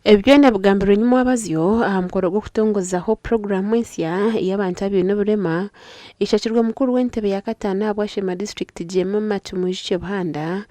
Ebi byona bigambirwe nyimwabazyo aha mukoro gw'okutongozaho puroguraamu ensya ey'abantu abaine oburema eshakirwe mukuru w'entebe ya kataano ahabwa Sheema disiturikiti Jemima Tumwijukye Buhanda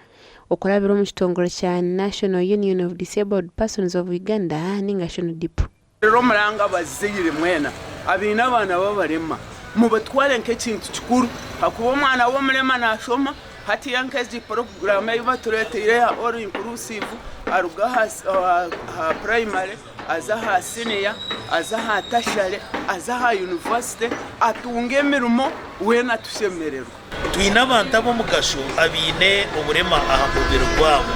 okurabira omu kitongore kya National Union of Disabled Persons of Uganda ninga shi NUDIPU. Reero omuranga abazaire mwena abaine abaana b'abarema mubatware nk'ekintu kikuru ahakuba omwana w'omurema naashoma hatiiya nk'egi puroguraamu ei batureeteire eya All Inclusive aruga aha purayimare aze aha siniya aze aha tashare aze aha yunivasite atunge emirimo weena tushemererwe. Twine abantu ab'omugasho abaine oburema aha mubiri gwabo.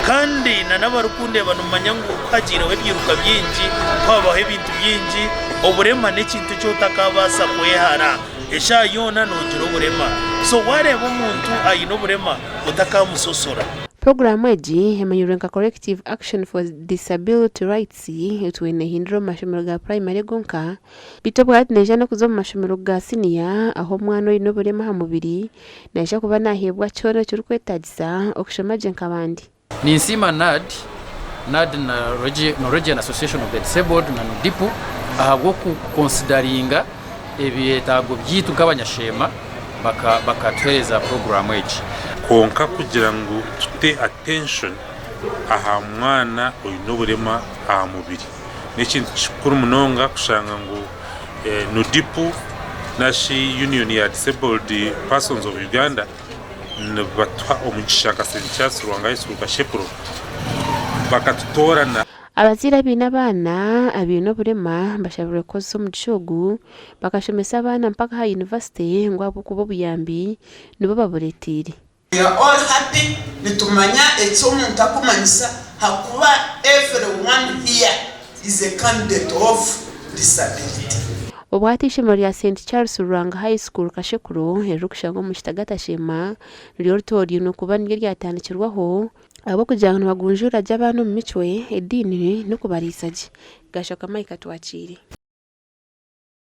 Kandi na n'abarikundeeba nimumanya ngu ku hagiireho ebyiruka bingi, ku habaho ebintu bingi, oburema n'ekintu eki otakaabaasa kwehara. Eshaaha yoona noogira oburema. So waareeba omuntu aine oburema, otakaamusosora. Puroguraamu egi emanyirwe nka Collective Action for Disability Rights etwire neehindura omu mashomero ga purayimare gonka Beitu obwahati naija n'okuza omu mashomero ga siniya ahu omwana oine oburema aha mubiri naija kuba naaheebwa kyona ekirikwetaagisa okushoma gye nk'abandi. Ninsiima NAAD, NAAD na Norwegian Association of the Disabled na NUDIPU ahabw'okukonsidaringa ebyetaago byaitu nk'abanyasheema bakatuheereza puroguraamu egi. Kwonka kugira ngu tute attention aha mwana oine oburema aha mubiri. N'ekintu kikuru munonga kushanga ngu NUDIPU nari Union ya Disabled Persons of Uganda nibatuha omugisha nka St Charles Lwanga High School Kashekuro bakatutoorana. Abazaire abaine abaana abaine oburema bashabirwe kukozesa omugisha ogu bakashomesa abaana mpaka aha yunivasite ngu ahabw'okuba obuyambi nibo babureteire. We are all happy nitumanya eki omuntu akumanyisa hakuba every one here is a candidate of disability. Obwahati eishomero rya Saint Charles Lwanga High School Kashekuro eririkushangwa omu Kitagata Sheema niryo ritooriinwe kuba niryo ryatandikirwaho ahabw'okugira ngu nibagunjuura gye abaana omu micwe, ediini n'okubariisa gye. Gashaka Mike atwakiire.